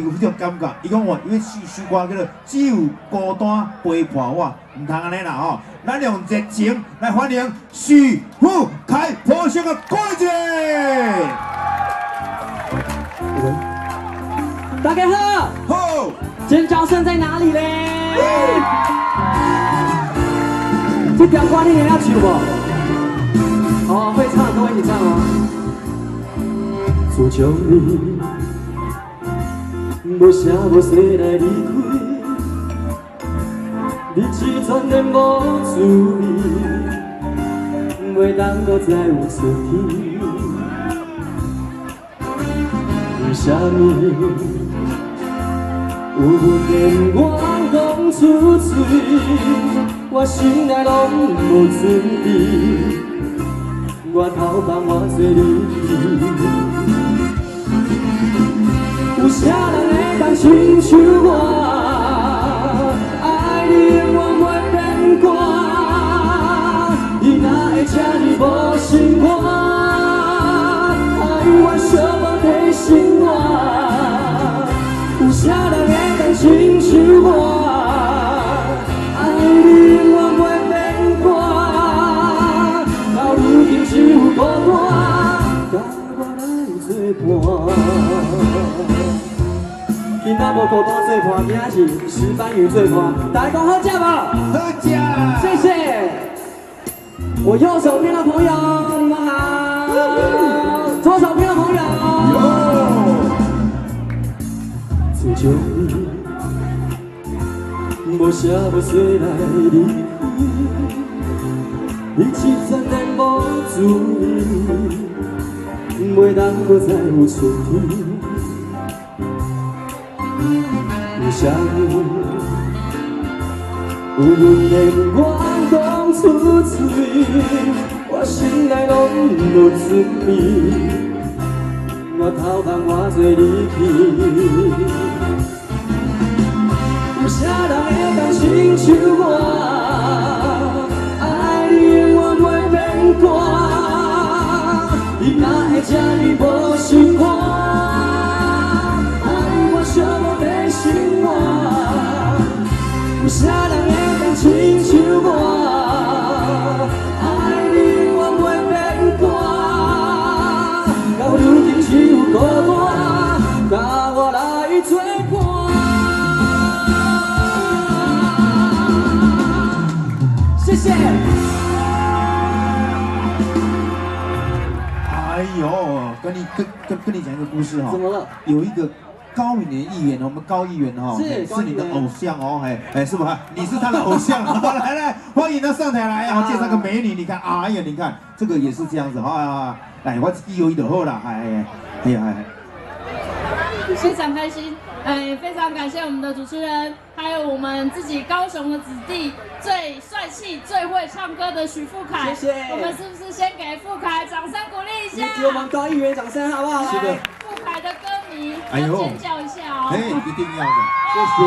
有彼種感覺。伊講我因為四首歌叫做《只有孤單陪伴我》，毋通按呢啦吼。咱用熱情來歡迎許富凱破聲的歌姐。喂，大家好，好，尖叫聲在哪裡嘞？這條歌你會曉唱無？哦，會唱，跟我一起唱哦。自從你無聲無息來離開，日子全然無滋味，袂當閣再有春天。為啥物有緣我講出嘴，我心內攏無準備，我頭放我做離去。有啥人會當親像我，愛你永遠袂變卦？伊哪會這呢無心我？愛我相報提醒我。有啥人會當親像我？愛你永遠袂變卦。到如今只有孤單，佮我來作伴。今仔無孤單做伴，今仔是石斑魚做伴。大家講好食無？好食。謝謝。我右手邊的朋友，你們好。左手邊的朋友。喲。自從你無聲無息來離開，日子全然無滋味，袂當閣再有春天。為啥物有緣我講出嘴，我心內攏無準備，我頭放我做離去。有啥人會當親像我，愛你永遠袂變卦？你哪會這呢無心我？愛我相報提醒我。有啥人會當親像我，愛你永遠袂變卦？到如今只有孤單，佮我來作伴。謝謝。哎呦，跟你跟跟跟你講一個故事哈。怎麼了？有一個高敏的議員，我們高議員哈，是是你的偶像哦，哎哎，是吧？你是他的偶像，來來，歡迎他上台來，然後介紹個美女，你看，哎呀，你看這個也是這樣子，啊，來，我有一就好啦，哎哎哎哎，非常開心，哎，非常感謝我們的主持人，還有我們自己高雄的子弟，最帥氣、最會唱歌的許富凱，謝謝。我們是不是先給富凱掌聲鼓勵一下？給我們高議員掌聲，好不好？是的。富凱的歌迷要尖叫一下哦！哎，一定要的，謝謝。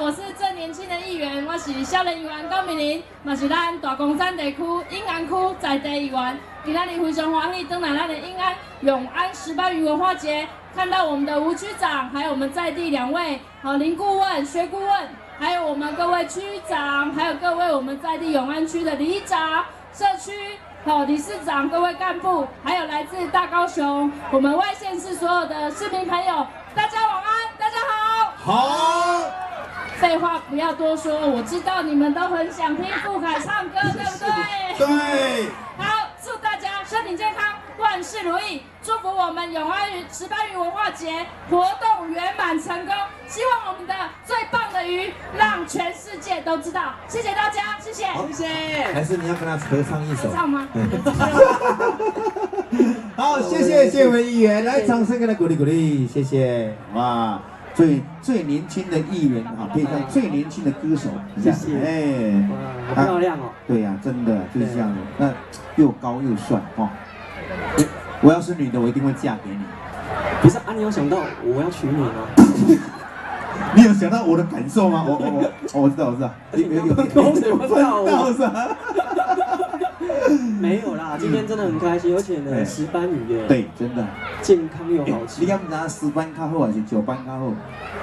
我是最年輕的議員，我是少年議員高敏玲，嘛是咱大岡山地區永安區在地議員。今仔日非常歡喜，轉來咱的永安永安石斑魚文化節，看到我們的吳區長，還有我們在地兩位好林顧問、薛顧問，還有我們各位區長，還有各位我們在地永安區的里長、社區。好，理事長、各位幹部，還有來自大高雄我們外縣市所有的市民朋友，大家晚安，大家好。好。廢話不要多說，我知道你們都很想聽富凱唱歌，對不對？對。好，祝大家身體健康，萬事如意，祝福我們永安魚石斑魚文化節活動圓滿成功。希望我們的最棒的魚讓全世界都知道。謝謝大家，謝謝，謝謝。還是你要跟他合唱一首？合唱嗎？好，謝謝謝文議員，來掌聲給他鼓勵鼓勵，謝謝。哇，最最年輕的議員啊，配上最年輕的歌手，謝謝。哎，哇，好漂亮哦。對呀，真的就是這樣子，那又高又帥哦。我要是女的，我一定會嫁給你。不是啊，你有想到我要娶你嗎？你有想到我的感受嗎？我知道，我知道。有有口水分到是吧？沒有啦，今天真的很開心，而且呢，石斑魚耶，對，真的健康又好吃。你敢知影石斑較好還是石斑較好？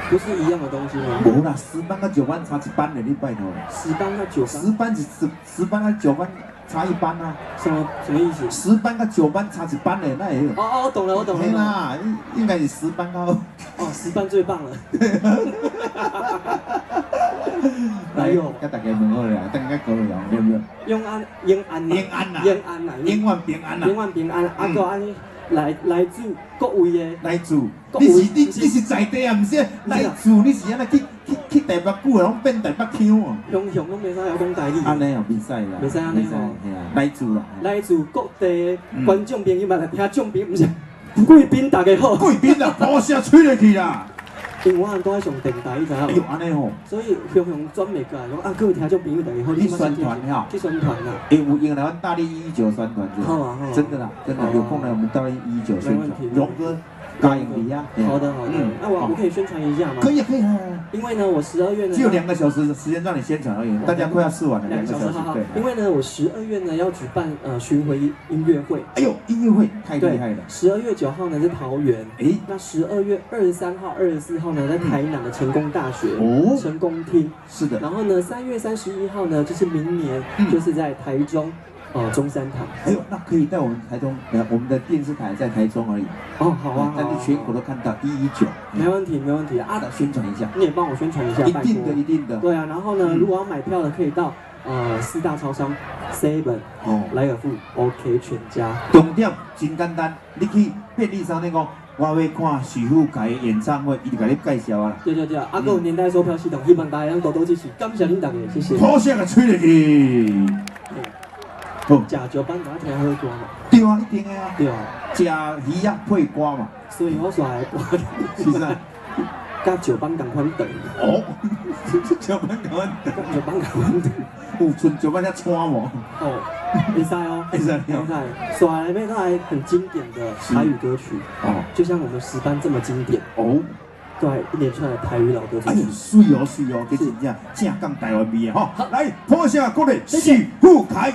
不是一樣的東西嗎？無啦，石斑佮石斑差一班的，你拜託。石斑佮石斑。石斑是石斑佮石斑差一班啊。什麼意思？石斑佮石斑差一班的，那會？哦哦，我懂了，我懂了。嘿啦，應該是石斑較好。哦，石斑最棒了。來，佮大家問好啦，等下高陽對不對？永安，永安，永安啦，永安啦，永遠平安啦，永遠平安。啊，閣按呢來來自各位的，來自，你是在地啊，毋是來自，你是按呢去台北久啊，攏變台北腔哦。雄雄攏袂使曉講台語。按呢哦，袂使啦，袂使按呢吼。來自啦，來自各地觀眾朋友嘛，來聽眾朋友，毋是貴賓大家好。貴賓啊，鼓聲吹落去啦。因為我拄愛上電台，你知影無？哎喲，按呢吼。所以雄雄轉袂過來，講啊，各位聽眾朋友大家好，去宣傳哈？去宣傳啦。欸，有用來阮大力119宣傳者。好啊好啊。真的啦，真的有空來我們大力119宣傳。榮哥，加油你呀！好的好的，那我可以宣傳一下嗎？可以可以。因為呢，我12月呢只有2個小時時間讓你宣傳而已，大家快要試完了。兩個小時，對。因為呢，我十二月呢要舉辦巡迴音樂會。哎呦，音樂會太厲害了！12月9號呢在桃園，哎，那12月23號、24號呢在台南的成功大學哦，成功廳。是的。然後呢，3月31號呢，就是明年，就是在台中。中山堂。哎呦，那可以帶我們台中，我們的電視台在台中而已。哦，好啊，但是全國都看到119。沒問題，沒問題啊。宣傳一下，你也幫我宣傳一下，一定的，一定的。對啊，然後呢，如果要買票的，可以到四大超商、Seven、哦、萊爾富、OK 全家。重點真簡單，你去便利商店講，我欲看許富凱演唱會，伊就共你介紹啊。對對對，啊，閣有年代售票系統，希望大家多多支持，感謝恁大家，謝謝。好聲共吹落去。好，食石斑就愛聽好歌嘛。對啊，一定的啊。對啊，食魚仔配歌嘛。所以我煞來歌。是啥？佮石斑仝款長。哦，石斑仝款長。佮石斑仝款長。有賰石斑遮扦無？哦，會使哦，會使，會使。煞來欲帶來很經典的台語歌曲。哦，就像我們石斑這麼經典。哦。對，一連串的台語老歌。哎呦，媠哦媠哦，這真正正港台灣味的吼。來，鼓聲鼓勵許富凱。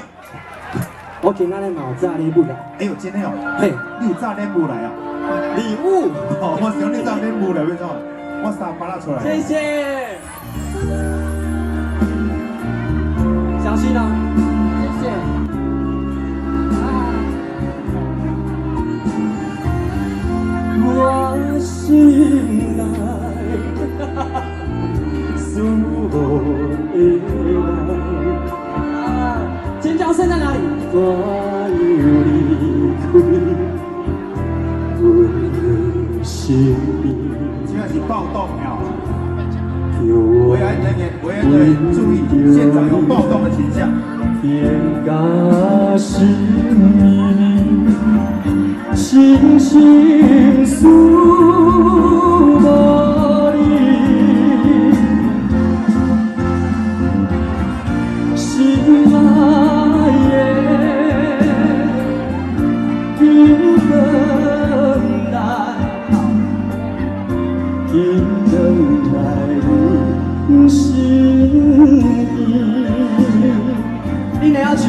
我今仔日嘛有紮禮物來。哎呦，真的哦！嘿，你有紮禮物來啊？禮物。哦，我想你紮禮物來欲創？我三百仔出來。謝謝。小心哦。謝謝。我心內思無的人。尖叫聲在哪裡？我又離開阮的身邊。這是暴動了。維安人員，維安人員注意，現場有暴動的傾向。天甲心意，深深思無你。心愛的，緊轉來，緊轉來阮身邊。你會曉唱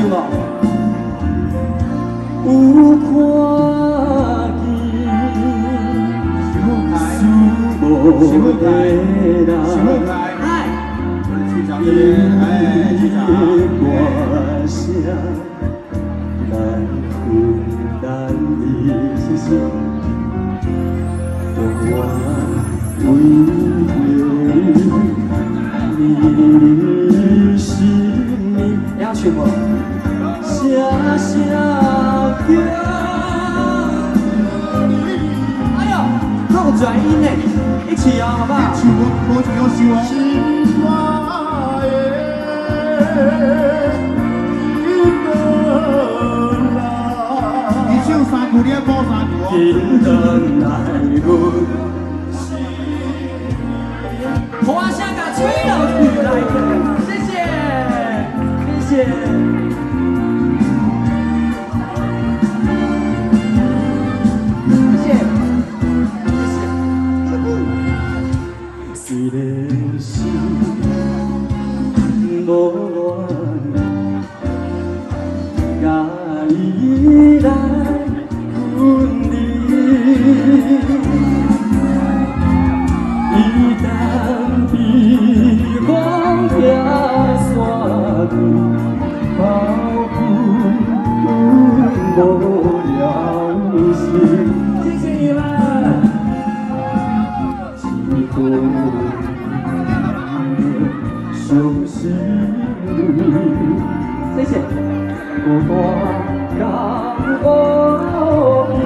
無？有看見許富凱，許富凱，哎，局長這邊，哎，局長。歌聲難分難離，謝謝。當我為著你，你心裡，會曉唱無？聲聲叫你。哎呦，夠轉音呢，一起哦，好不好？唱無無一樣唱哦。心愛的，你唱三句，你愛補三句哦。緊轉來阮身邊，鼓聲共吹落去來，謝謝，謝謝。謝謝，謝謝。雖然是無緣，敢一旦被风拆散去，后悔无了时。谢谢你們。一個傷心淚，謝謝。孤單甲烏邊，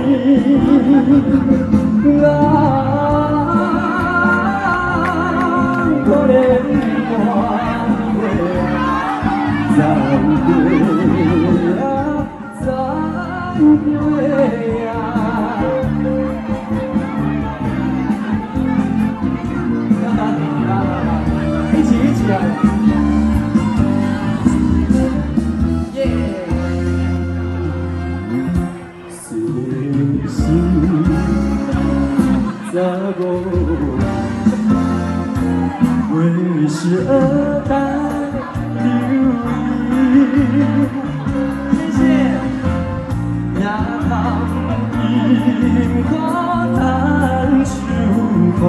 可憐斷過，再會啊，再會啊！一起一起啊！耶！是心早无，为是等留意。谢谢。也通樱花等秋风，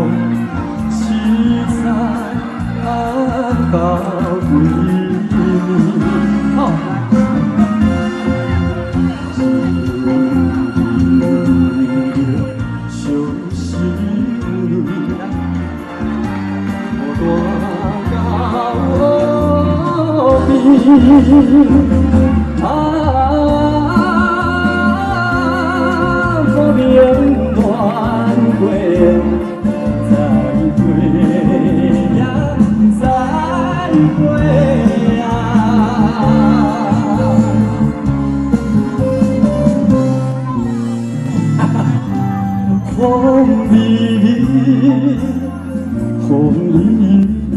凄惨到几暝。好，来。伤心泪，孤单到乌边，啊，无明断过，再会呀，再会啊！风微微，风微微，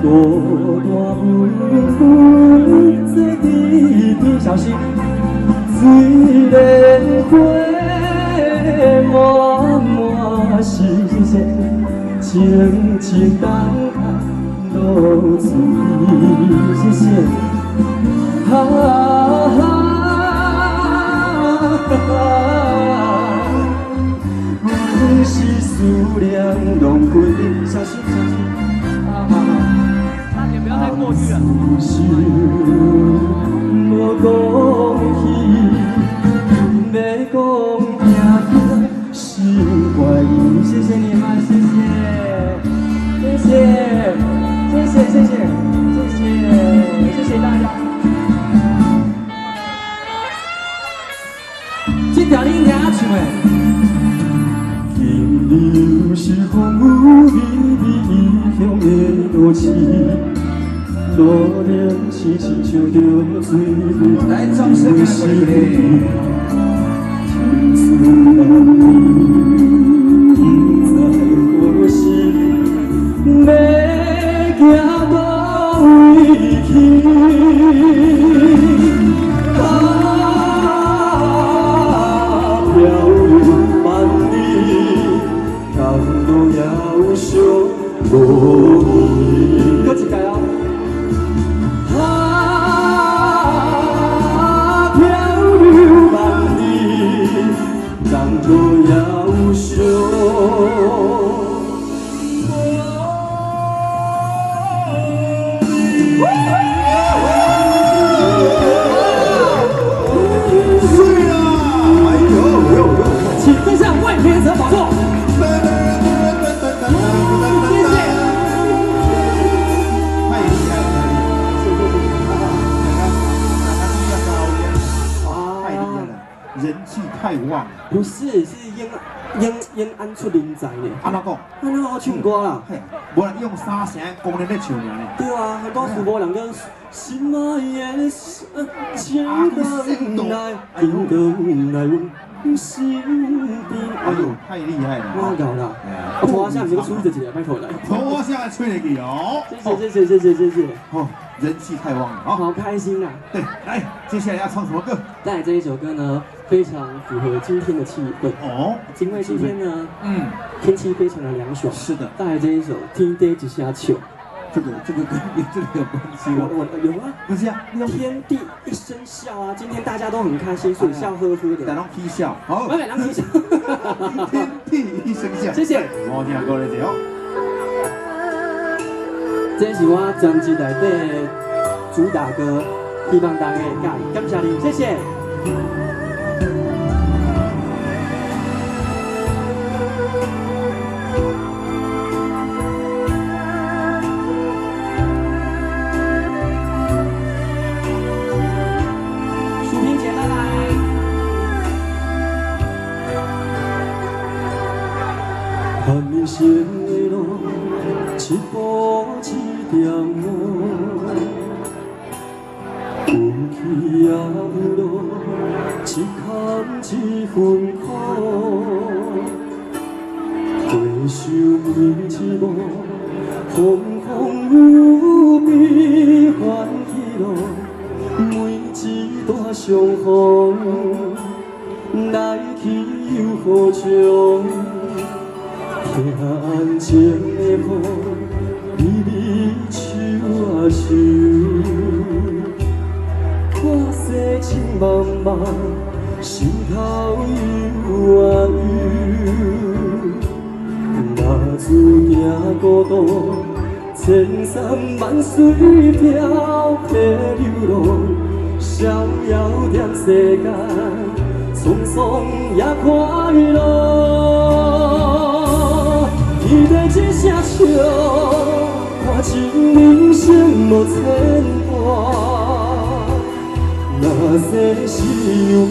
孤单阮坐伫边，小心。水莲花满满是，谢谢。静静等待露水，谢谢。啊啊！阮是思念浪费，小心小心。啊啊！大姐不要再過去了。思無講起，欲講驚驚心懷疑。謝謝你們，謝謝，謝謝，謝謝，謝謝，謝謝，謝謝大家。這條你聽唱的。金流是風雨微微異鄉的都市，路冷凄亲像著水來，掌聲給他鼓勵。情思難眠，不知何時欲行佗位去。啊，飄流萬里，江路遙相無期。閣一擺哦。啊，飄流萬里，江路遙相無期。水啦！哎呦呦呦！請登上萬天神寶座。謝謝。太厲害了，太厲害了，人氣太旺了。不是，是延安出人才呢。按怎講？按怎我唱歌啦？嘿，無啦，用三聲講咧咧唱爾呢。對啊，還講蘇無人講心愛的請轉來，緊轉來阮身邊。哎呦，太厲害了！我搞啦，我拖下毋是閣吹著一个，拜託來。拖下吹了去哦。謝謝謝謝謝謝謝謝。哦，人氣太旺了啊！好開心啊！對，來，接下來要唱什麼歌？帶來這一首歌呢，非常符合今天的氣氛。哦，因為今天呢，嗯，天氣非常的涼爽。是的。帶來這一首《天地一聲笑》。這個跟這個有關係嗎？我有啊，不是啊，天地一聲笑啊！今天大家都很開心，所以笑呵呵的。但攏起笑，好。我咪攏起笑。天地一聲笑，謝謝。我聽過來者哦。這是我專輯內底的主打歌，希望大家會喜歡。感謝你，謝謝。淑萍姐，拜拜。人生的路，一步一点雨，有起也有落，一坎一分苦。回首每一幕，风风雨雨悲欢喜乐，每一段相逢，来去又何从？听安静的雨，微微秋啊愁。看世情茫茫，心头忧啊忧。若注定孤独，千山万水飘飘流浪，逍遥踮世间，沧桑也快樂。天地一聲笑，看尽人生無牽掛。若世是有命，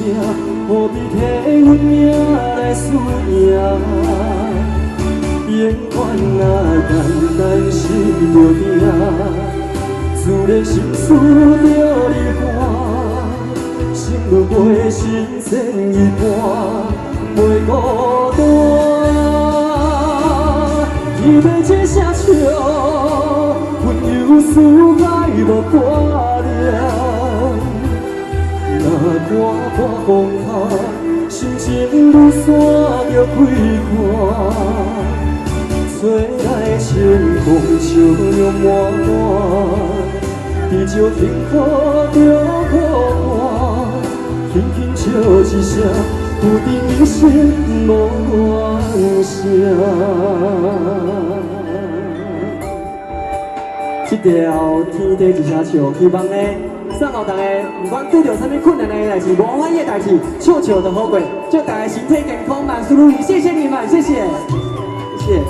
何必提阮命来输赢？永远啊，简单心著定，自然心事著离岸，心如过神仙一般，袂孤单。天地一声笑，云游四海无挂念。若看破风雨，心情如山着开阔。吹来清风，笑容满满，地石天空着苦伴，轻轻笑一声，注定一生无怨声。這條天地一聲笑，希望呢送予大家，不管拄著啥物困難的代誌，無歡喜的代誌，笑笑就好過。祝大家身體健康，萬事如意。謝謝你們，謝謝，謝謝。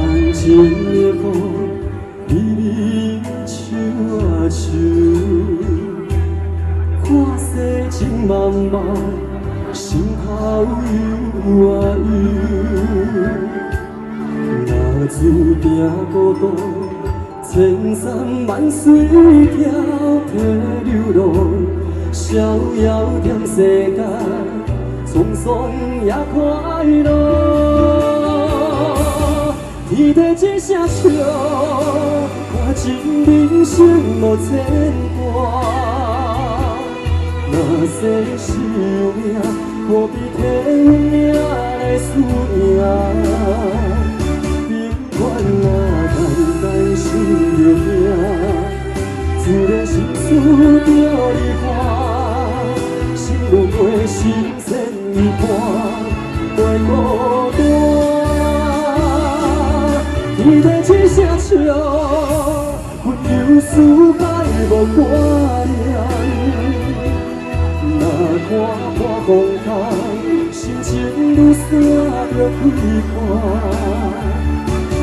安靜的雨，微微秋啊秋，看世情茫茫，心頭憂啊憂。若注定孤獨，千山萬水飄飄流浪，逍遙踮世間，滄桑也快樂。天地一聲笑，看盡人生無牽掛。若世是有命，何必提阮命來輸贏？永遠啊，簡單心著定，自然心事著離岸，心如過神仙一般，袂孤單。天地一聲笑，雲游四海無掛念。若看破風雨，心情如山著開闊。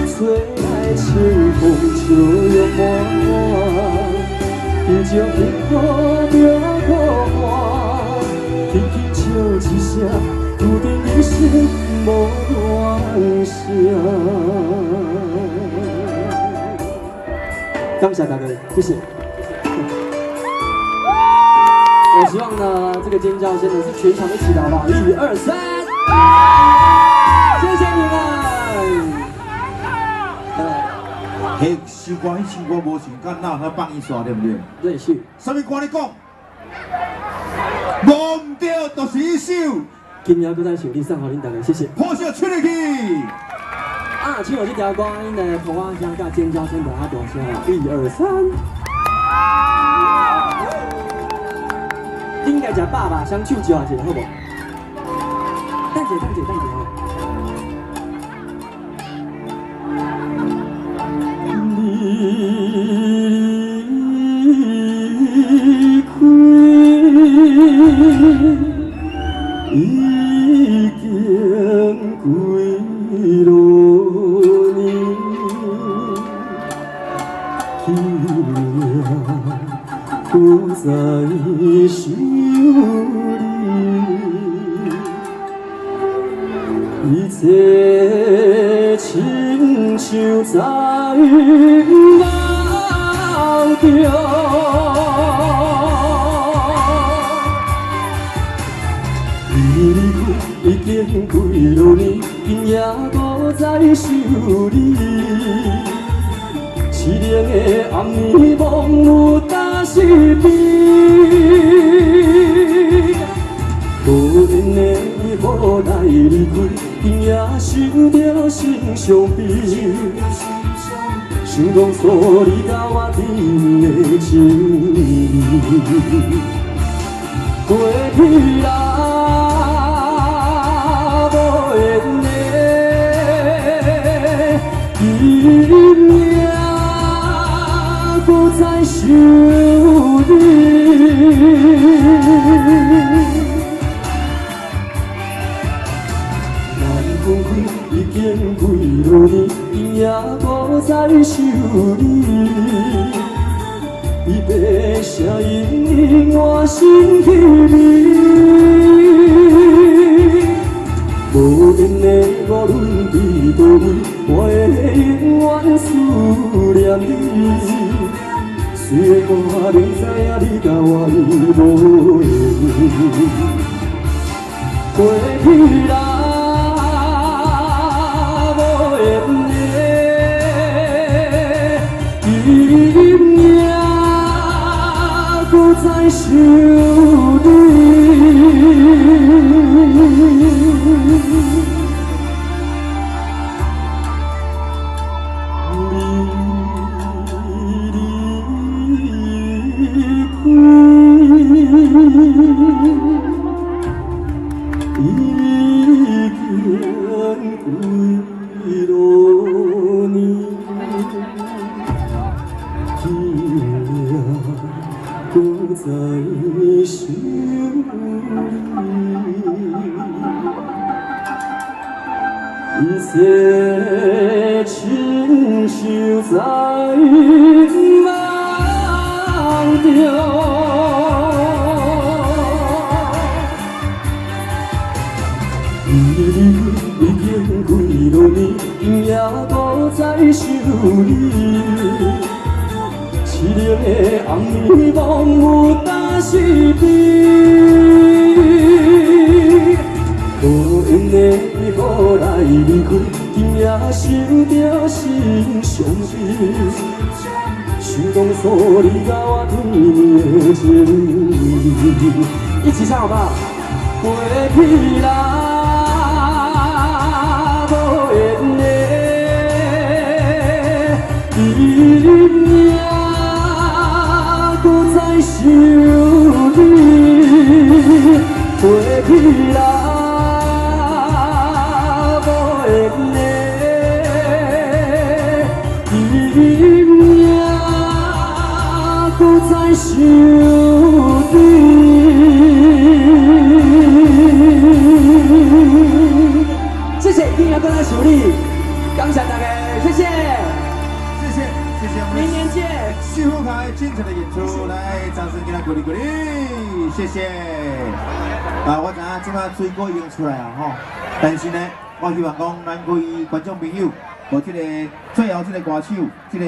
吹來清風，笑容滿滿，地石天空著苦伴，輕輕笑一聲，注定一生無怨聲。感謝大家，謝謝。我希望呢，這個尖叫聲呢是全場一起的，好不好？一二三，謝謝你們。拜拜。彼首歌，彼首歌無想干，哪有放伊煞對毋對？對是。啥物歌你講？無毋對，就是彼首。今夜閣再想你，送予恁大家，謝謝。破曉出入去。啊，唱這條歌，恁來抱我聲佮尖叫聲就較大聲，一二三。恁家食飽吧，雙手招一下好無？等者，等者，等者吼。離開已經幾落年，今夜閣再想你，一切親像在夢中。你離開已經幾落年，今夜閣再想你。淒涼的暗暝，夢有焦是悲。無緣的雨來離開，今夜想著心傷悲。想當初你佮我甜蜜的情誼，過去啦，無緣的，今夜閣再想你。咱分開已經幾落年，今夜閣再想你。伊的聲音滿心凄迷。無緣的無論佇佗位，我會永遠思念你。雖然我明知影你佮我已無緣，過去啦，無緣的，今夜閣再想你。已經幾落年，今夜閣再想你，一切親像在夢中。你離開已經幾落年，今夜閣再想你。淒涼的暗暝，夢有焦是悲。無緣的雨來離開，今夜想著心傷悲。想當初你佮我甜蜜的情誼，一起唱好不好？過去啦，無緣的，今夜閣再想你。過去啦，無緣的，今夜閣再想你。謝謝，今夜閣再想你，感謝大家，謝謝，謝謝，謝謝我們。明年見。師傅凱精彩的演出，來，掌聲給他鼓勵鼓勵，謝謝。啊，我知影這馬水果已經出來啊吼，但是呢，我希望講咱各位觀眾朋友，無這個最後這個歌手，這個。